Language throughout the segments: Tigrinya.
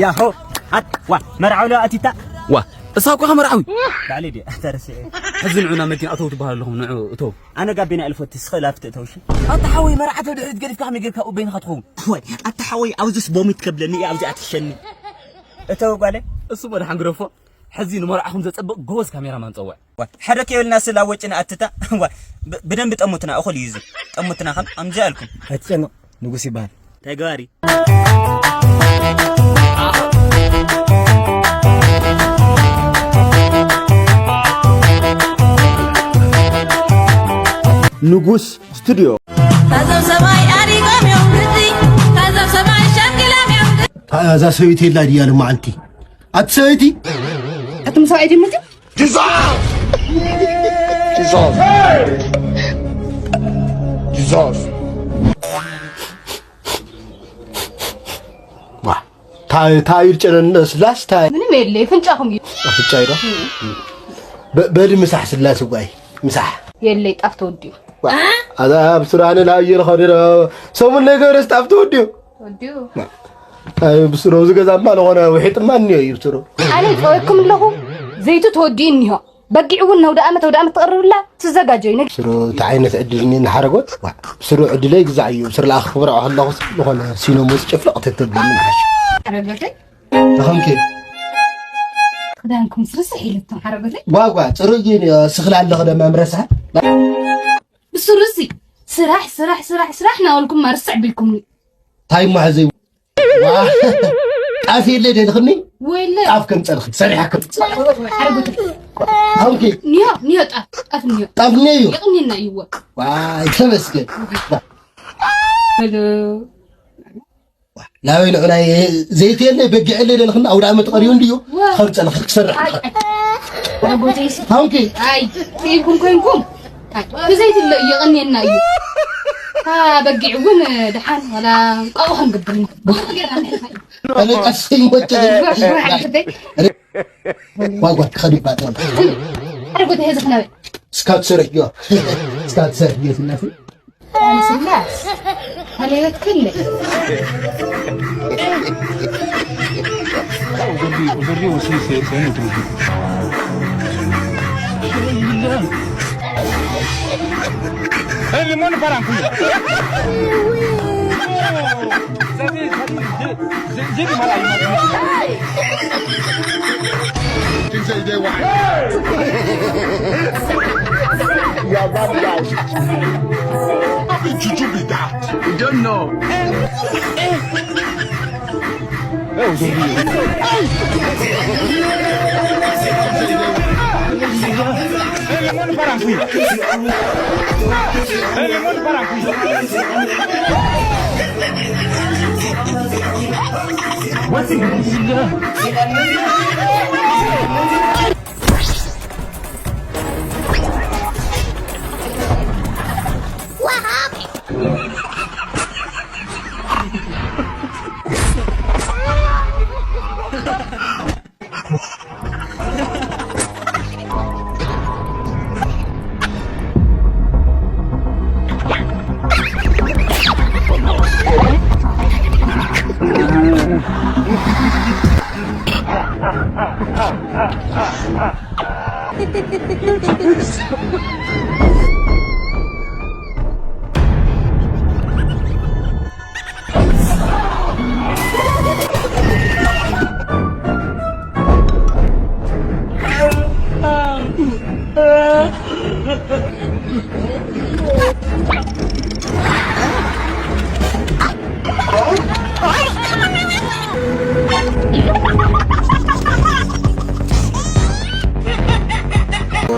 ያሆ ኣት ዋ መርዓዊ ዶ ኣቲታ ዋ እሳ እኮ ኢኻ መርዓዊ። ባዕለይ ድየ ተረሲዐ። ሕዚ ንዑ ናብ መኪና እተው ትበሃል ኣለኹም። ንዑ እተው። ኣነ ጋቢና እልፎቲ ስኸ ላፍቲ እተው እሺ። ኣታ ሓወይ መርዓ ተድሕሪት ገዲፍካ ከመይ ጌርካ ኡበይንኻ ትኸውን? ወይ ኣታ ሓወይ ኣብዚስ ቦሚት ከብለኒ እያ ኣብዚኣ ትሕሸኒ። እተው ጓለይ። እሱ እሞ ደሓን ግደፎ። ሕዚ ንመርዓኹም ዘጸብቕ ጎበዝ ካሜራማን ጸውዕ። ዋ፣ ሓደ ከይበልና ስላ ወጪ ንኣትታ። ዋ፣ ብ-፣ ብደንቢ ጠሙትና፣ እኹል እዩ እዚ። ጠሙትና ከም ኣምዚ ኣልኩም። ኣይትጨነቕ፣ ንጉስ ይበሃል። ተግባሪ። ንጉስ ስቱዲዮ። ታዞም ሰብኣይ ኣሪጎም እዮም ግዲ፣ ታዞም ሰብኣይ ሸምግሎም እዮም ግዲ። እዛ ሰበይቲ የላ ድያ ልማዓንቲ? ኣቲ ሰበይቲ? ኣቲ ምሳይ ድምጽ? ጂዛስ! ጂዛስ! ጂዛስ! ዋ፣ ታይ፣ ታይ ይርጨነን ስላስ ታይ? ምንም የለ፣ ፍንጫኹም እዩ። ፍንጫ እዩ ዶ? በ-፣ በሊ ምሳሕ ስላስ ጓይ፣ ምሳሕ። የለይ፣ ጣፍ ተወዲኡ። ዋ፣ ኣዛ ኣብ ስራነ ላየር ኸዲረ፣ ሰሙን ነገርስ ጣፍ ተወዲኡ። ወዲኡ። ኣይ፣ ብስሮ ዝገዛማ ዝኾነ ውሒጥማ እኒኦ እዩ ብስሮ። ኣነ ይጸወኩም ኣለኹ፣ ዘይቱ ተወዲኡ እኒሆ። በጊዕ እውን ነውደ ዓመት፣ ነውደ ዓመት ትቐርብላ ትዘጋጀዩ። ነግ- ብስሩ እንታይ ዓይነት ዕድል እኒኒ ሓረጎት? ዋ፣ ብስሩ ዕድለይ ግዛዕ እዩ። ብስሩ ለኣኽ ክብርዖ ከለኹ ዝኾነ ሲኖ ሞዝ ጭፍልቕ ተተብለኒ ምሓሽ። ሓረጎተይ። ተኸምኬ። ክዳንኩም ስርስሕ ኢለቶም ሓረጎተይ። ዋ፣ ዋ፣ ጽሩይ እዩ። ስኽላ ኣለኹ ደማ ምረስሓ። ብስሩ እዚ ስራሕ፣ ስራሕ፣ ስራሕ፣ ስራሕ ናበልኩም ማርስዕ ቢልኩምኒ። ታይ እሞ ሕዚ? ዋ፣ ጣፍ የለ ደልኽኒ? ወይለ። ጣፍ ከም ጸልኺ፣ ሰሪሓ ከም ጸልኺ። ሓረጎት። ኦኬ። ኒዮ፣ ኒዮ ጣፍ፣ ጣፍ ኒዮ። ጣፍ ኒዮ እዩ። የቕኒና እዩ ወ። ዋይ፣ ተመስገን። ሄሎ። ናበይ ንዑ ናይ ዘይቲ የለ፣ በጊዕ የለ ደልኽኒ፣ ኣውደ ዓመት ቀሪቡ እንድዩ። ወ። ከም ጸልኺ ክሰርሕ። ኣይ፣ ኣይ። ሓረጎተይ ሲ። ኦኬ። ኣይ፣ ኢልኩም ኮይንኩም። ኣይ፣ ብዘይትብሎ እዩ የቐንየልና እዩ። እታ በጊዕ እውን ደሓን ዋላ እንቋቑሖ ክንገብር ኢና። እንቋቑሖ ጌርና ንሕልፋ ኢና። ኣነ ቀስ ይሞጨ። ሓረጎተይ። ጓጓ ክኸድባት። ሓረጎተይ፣ ሄዚ ክናበይ? እስካብ ትሰርሕዮ። እስካብ ትሰርሕዮ ስላሴ። ስላስ። ሃሌበት ክለ። Aujourd'hui, aujourd'hui aussi, c'est, c'est un autre jour. Hey, le monde part en couille. Ça, c'est, ça, c'est, j'ai, j'ai, j'ai du mal à imaginer. Things say they want. You are bad guys. How did juju be that? You don't know.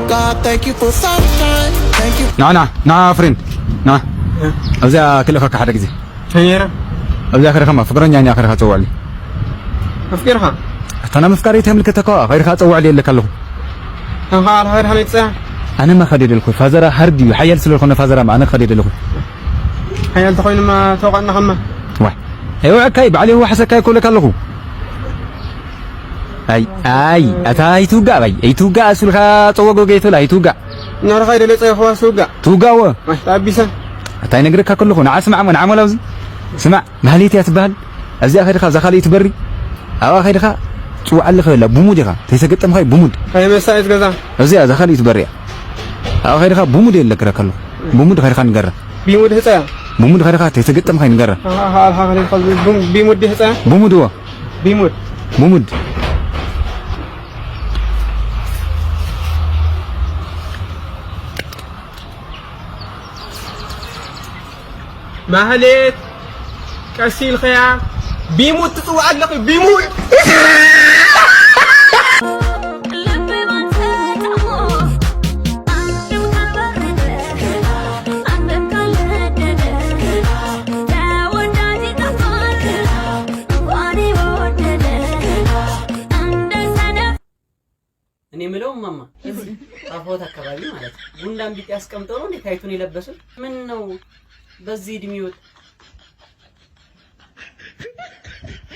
God, thank you for sunshine. Thank you. ና፣ ና፣ ና፣ ፍሬንድ፣ ና። እዚኣ ክልእኸካ ሓደ ግዜ። ተየረ? እዚኣ ከሪኸማ፣ ፍቅረኛ እያ ከሪኻ ትጸውዓለይ። ኣፍቂርኻ? ኣታ ና ምፍቃር የምልከተካ፣ ከሪኻ ትጸውዓለይ ኣለካ ኣለኹ። ተንኻ ኣልኻ ከሪኻ ነይ ትጸያ? ኣነ ማ ከደ ደልኩ፣ ፋዘራ ሃርድ እዩ፣ ሓያል ስለ ዝኾነ ፋዘራ ማ ኣነ ከደ ደልኩ። ሓያል ተኾይኑማ ተወቃዕና ኸማ። ዋይ። ኣይወዐካይ፣ ባዕለይ ህወሓሰካይ እኮ እብለካ ኣለኹ። ኣይ፣ ኣይ፣ ኣታ ኣይትውጋእ፣ ኣይ፣ ኣይትውጋእ፣ እሱ ኢልካ ጸወጎ ገይትብል፣ ኣይትውጋእ። ናርኻ ይደለ ጸይኽዋ ስውጋእ። ትውጋእ ወ? ኣይ፣ ተኣቢሰ። ኣታ ይነግረካ ከለኹ፣ ንዓ ስማዕ እሞ፣ ንዓ ሞላውዚ። ስማዕ፣ ማህሌት እያ ትበሃል። ኣብዚኣ ከድኻ፣ እዛ ካልኣይቲ በሪ። ኣብኣ ከይድኻ ጽውዓለ ክበላ ብሙድ ኢኻ። ተይሰገጠምኻይ ብሙድ። ኣይ መሳይት ገዛ። እዚኣ እዛ ካልእ ትበርያ። ኣብኣ ከይድኻ ብሙድ የለ ክረከሉ። ብሙድ ከይድኻ ንገራ። ቢሙድ ህጻያ። ብሙድ ከይድኻ ተይሰገጠምኻይ ንገራ። ኣሃ፣ ኣሃ፣ ኣሃ፣ ቢሙድ ህጻያ። ብሙድ እዎ። ቢሙድ። ብሙድ። ማህሌት፣ ቀስ ኢልኸያ። ቢሙድ ትጽውዓ ኣለኺ፣ ቢሙድ። እኔ የምለው እማማ፣ እዚህ አፎት አካባቢ ማለት ነው። ጉንዳን ቢጤ አስቀምጠው ነው እንዴ ታይቱን የለበሱት? ምን ነው በዚህ እድሜዎት?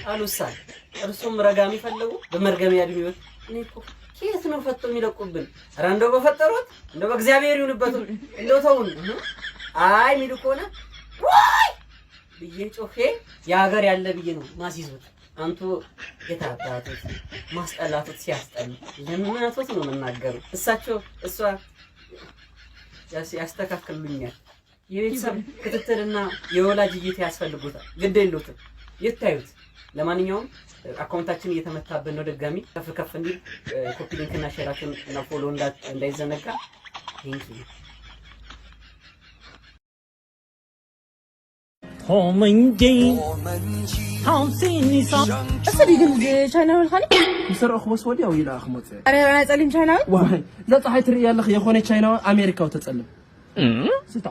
አሉሳ፣ እርሱም ረጋሚ ፈለጉ በመርገሚያ እድሜዎት። እኔ እኮ ከየት ነው ፈቶ የሚለቁብን? ኧረ እንደው በፈጠሩት፣ እንደው በእግዚአብሔር ይሁንበት፣ እንደው ተውን። አይ የሚሉ ከሆነ ዋይ ብዬ ጮሄ የሀገር ያለ ብዬ ነው ማስይዙት። አንቱ የታባቱት ማስጠላቱት ሲያስጠሉ ለእናቶት ነው የምናገሩ። እሳቸው፣ እሷ ያስ-፣ ያስተካክሉኛል። የቤተሰብ ክትትልና የወላጅ እይታ ያስፈልጉታል። ግድ የሉትም፣ ይታዩት። ለማንኛውም አካውንታችን እየተመታብን ነው። ድጋሚ ከፍ ከፍ እንዲል ኮፒ ሊንክና ሼራችን እና ፎሎ እንዳ-፣ እንዳይዘነጋ። Thank you። ሆመንጂ ሃምሲኒሳ። እሱ ድዩ ግን ቻይናዊ ልኻኒ? ምስ ረእኽዎስ ወዲያው ኢላ ክመጽእ። ኣረ፣ ኣረ፣ ጸሊም ቻይናዊ? ዋይ፣ እዛ ጸሓይ ትርእያ ኣለኺ፣ የኾነ ቻይናዊ ኣሜሪካዊ ተጸልም። ስታ።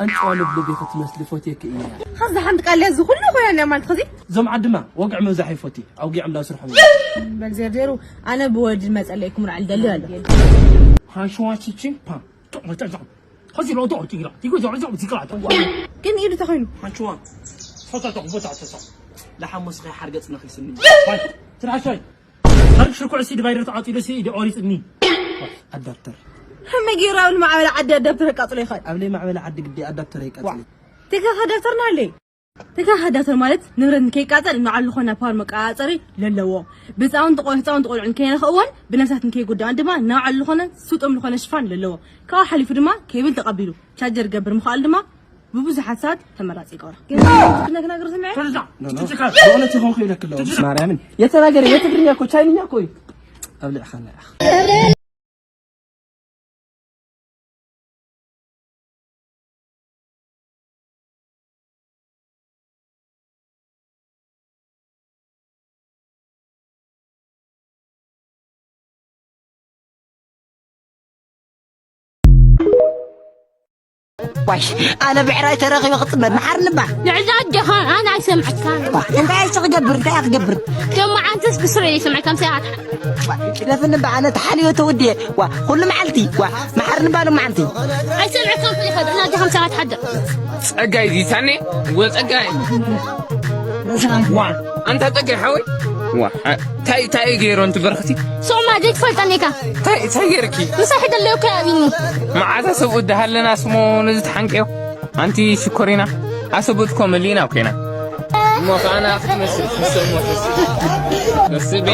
ኣንጭዋ ልብልብ ኢኺ ትመስሊ፣ ፎቴኪ እያ። ኸዚ ሓንቲ ቃል እዚ ኩሉ ኮይና እያ ማለት ኸዚ? እዞም ዓድማ ወግዒ ምብዛሕ ይፈትዩ፣ ኣውጊዖም ዳስርሖም። በል ዜር ዜሩ፣ ኣነ ብወዲ መጸለይኩም ራዕል ደሊ ኣሎ። ሃሽዋ ቺቺ ፓ። ቶቕ፣ ቶቕ፣ ቶቕ። ኸዚ ሎ ቶቕ፣ ቲግራ፣ ቲግራ፣ ቶቕ፣ ቶቕ፣ ቲግራ፣ ቶቕ። ግን ኢዱ ተኸይኑ። ሓንችዋ። ቶቕ፣ ቶቕ፣ ቶቕ፣ ቦታ፣ ቶቕ፣ ቶቕ። ለሓሙስ ኸይ ሓርገጽ ነኺስኒ። ባይ፣ ትራሻይ። ታሪክ ሽርኩዕ ሲ ዲቫይደር ተዓጺሉ ሲ ኢዲ ኦሪጽኒ። ኣዳፕተር። ከመይ ገይሩ ኣብ ልማዕበላ ዓዲ ኣዳፕተር የቃጽሎ ይኽእል? ኣብ ለይማዕበላ ዓዲ ግዲ ኣዳፕተር የቃጽል። ዋ። ትካ ኣዳፕተርና ኣለይ። ተካኻ ዳተር ማለት ንብረት ንከይቃጸል ንዓሉ ዝኾነ ፓወር መቃጻጸሪ ለለዎ። ብህፃውንቲ ቆ-፣ ህፃውንቲ ቆልዑ ንከይነኽእዎን ብነብሳት ንከይጉዳእን ድማ ንባዕሉ ዝኾነ ስጡም ዝኾነ ሽፋን ለለዎ። ካብኡ ሓሊፉ ድማ ኬብል ተቐቢሉ ቻርጀር ገብር ምኽኣሉ ድማ ብብዙሓት ሰባት ተመራፂ ይገብሮ። ግን ክነግናግር ስምዐ? ትርዛ! ኖ፣ ኖ። ትትካ! በእውነት ይኾንኩ ይብለክ ኣለኹ። ትትካ! ማርያምን። የተናገረ የትግርኛ እኮ ቻይንኛ እኮ እዩ። ኣብሊዕኻና ኢኻ። ዋይ፣ ኣነ ብዕራይ ተረኺበ ክጽበ፣ መሓርኒ እባ። ንዕዛ ኣጆኻ፣ ኣነ ኣይሰምዐካን። ዋ፣ እንታይ እሺ ክገብር፣ እንታይ እያ ክገብር? ደሞ ዓንተስ ብስረ ይስምዐካ፣ ምሳይ ኣትሓ። ዋ፣ ደፍኒ እባ፣ ኣነ ተሓልዮ ተወድየ። ዋ፣ ኩሉ መዓልቲ። ዋ፣ መሓርኒ እባ ሎማዓንቲ። ኣይሰምዐካን፣ ፍሊ ኸድ፣ እና ኣጆኻ፣ ምሳይ ኣትሓድር። ጸጋይ ዚሳኔ፣ ወጸጋይ። ዋ፣ ኣንታ ጸጋይ ሓወይ። ዋ፣ ኣ-፣ ታይ፣ ታይ ገይሮ ኣንቲ በረኽቲ? ሶማ ዘይትፈልጠኒ ኢኻ። ታይ፣ ታይ ገይርኪ? ምሳይ ሕደለዮ ከያቢኒ። መዓዛ ሰብኡ እዳሃለና ስሞ ነዚ ተሓንቅዮ። ኣንቲ ሽኮሪና፣ ኣሰብኡት እኮ መሊእና ኮይና። እሞ ከኣ ንኣ ክትመስል፣ ክትስእሞ ተስቢ። ተስቢ።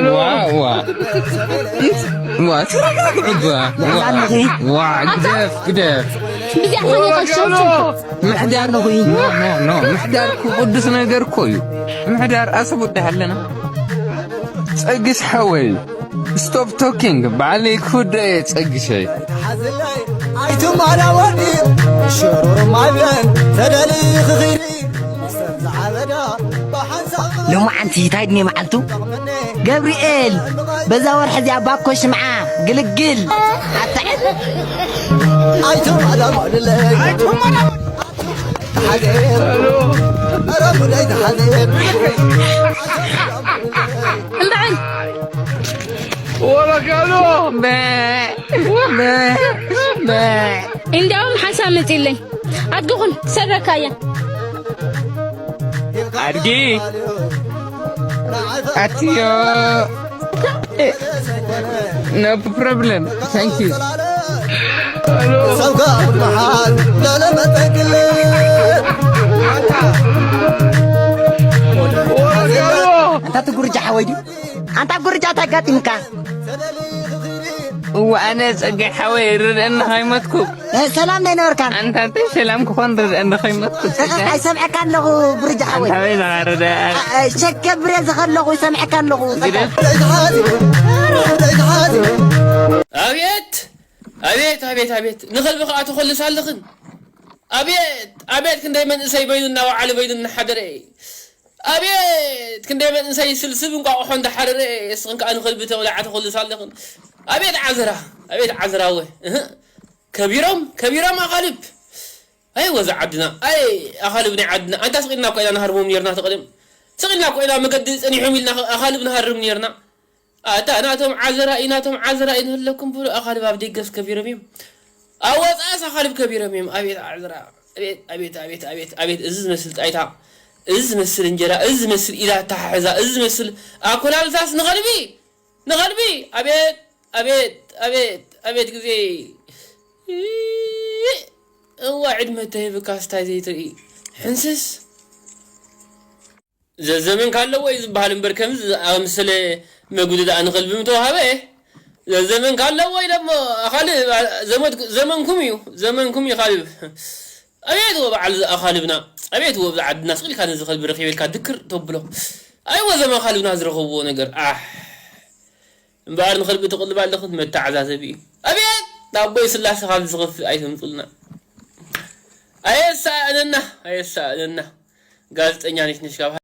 ዋ፣ ዋ። ዋ፣ ተረጋግዑ እባ። ዋ፣ ዋ፣ ግደፍ፣ ግደፍ። ብዚኣ ኾነ ይቐሽም። ምሕዳር፣ ኖ፣ ኖ፣ ኖ፣ ምሕዳር እኮ ቅዱስ ነገር እኮ እዩ። ምሕዳር ኣሰብ ወዲ ሃለና። ጸግሽ ሓወይ፣ ስቶፕ ቶኪንግ፣ ባዕለይ ክውድኦ እየ ጸግሸይ። ኣይትማላወኒ፣ ሽሩር ማይ ብለን ተደሊ ክኺሪ፣ ዝዓበዳ ብሓንሳብ ሎማዓንቲ እንታይ ድንየ መዓልቱ? ገብርኤል፣ በዛ ወርሒ እዚኣ ባኮ ሽምዓ፣ ግልግል፣ ኣትዕል። ኣይትማላወኒ፣ ኣይትማላወኒ። እምበዕል። ወረጋሎ። በ-፣ በ-፣ በ-። እንዲያውም ሓንሳብ መጺለይ። ኣድግኹን ሰረካያ። ኣድጊ። ኣትዮ። No problem. Thank you. ሰብ ካብ መሓል ለለመጠቅል ኣንታ እቲ ጉርጃ ሓወይ ድዩ? ኣንታ ጉርጃ እንታይ ኣጋጢምካ? እዋ ኣነ ጸጋይ ሓወይ ርድአኒ ከይመትኩ። እ፣ ሰላም ናይ ነበርካን? ኣንታ እንታይ ሰላም ክኾን ርድአኒ ከይመትኩ እ፣ እ፣ ጸጋይ። ኣይሰምዐካ ኣለኹ ጉርጃ ሓወይ። ኣንታ ወይ ዝኸርደ። እ፣ እ፣ ሸከብሬ ዝኸለኹ ይሰምዐካ ኣለኹ ጸጋይ። ግደፍ። ኣቤት! ኣቤት! ኣቤት! ኣቤት! ንኸልቢ ከኣ ትኾልስ ኣለኽን። ኣቤት! ኣቤት! ክንደይ መንእሰይ በይኑ እናወዓለ በይኑ እናሓደረ። ኣቤት! ክንደይ መንእሰይ ስልስብ እንቋቑሖ እንዳሓረረ፣ እስኽን ከኣ ንኸልቢ ተብላዓ ትኹልስ ኣለኽን። ኣቤት ዓዝራ! ኣቤት ዓዝራ ወ! እህ! ከቢሮም! ከቢሮም ኣኻልብ! ኣይ ወዛ ዓድና! ኣይ ኣኻልብ ናይ ዓድና! ኣንታ ስቕ ኢልና እኮ ኢና ንሃርሞም ኔርና ተቐደም። ስቕ ኢልና እኮ ኢና መገዲ ጸኒሖም ኢልና ኣኻልብ ንሃርም ኔርና። ኣታ ናቶም ዓዘራ ኢና፣ ናቶም ዓዘራ ኢና ንህለኩም ብሉ ኣኻልብ ኣብ ደገስ ከቢሮም እዮም። ኣብ ወጻእስ ኣኻልብ ከቢሮም እዮም። ኣቤት ዓዘራ! ኣቤት፣ ኣቤት፣ ኣቤት፣ ኣቤት፣ ኣቤት! እዚ ዝመስል ጣይታ፣ እዚ ዝመስል እንጀራ፣ እዚ ዝመስል ኢድ ኣተሓሕዛ፣ እዚ ዝመስል ኣኮላልታስ ንኸልቢ! ንኸልቢ! ኣቤት፣ ኣቤት፣ ኣቤት፣ ኣቤት ግዜ! እዋ ዕድመ ተሂብካስ ታይ ዘይትርኢ? ሕንስስ! ዘዘመንካ ኣለዎ እዩ ዝበሃል እምበር፣ ከምዚ ዝኣመሰለ መጉዲ ደኣ ንኸልቢ ምተዋህበ። ዘዘመንካ ኣለዎ ኢለ እሞ፣ ኣኻልብ፣ ዘመድ-፣ ዘመንኩም እዩ፣ ዘመንኩም እዩ ኻልብ። ኣቤት ወ በዓል ኣኻልብና፣ ኣቤት ወ ብዛ ዓድና ስቕ ኢልካ ነዚ ኸልቢ ረኺበልካ ድክር ተብሎ። ኣይ ወ ዘመን ኻልብና ዝረኸብዎ ነገር፣ ኣሕ። እምበኣር ንኸልቢ ትቕልብ ኣለኽን መተዓዛዘቢ እዩ። ኣቤት! ኣቦይ ስላሰ ካብ ዝኸፍእ ኣይተምጹልና። ኣየሳእነና፣ ኣየሳእነና። ጋዜጠኛ ነሽ ነሽ ካብ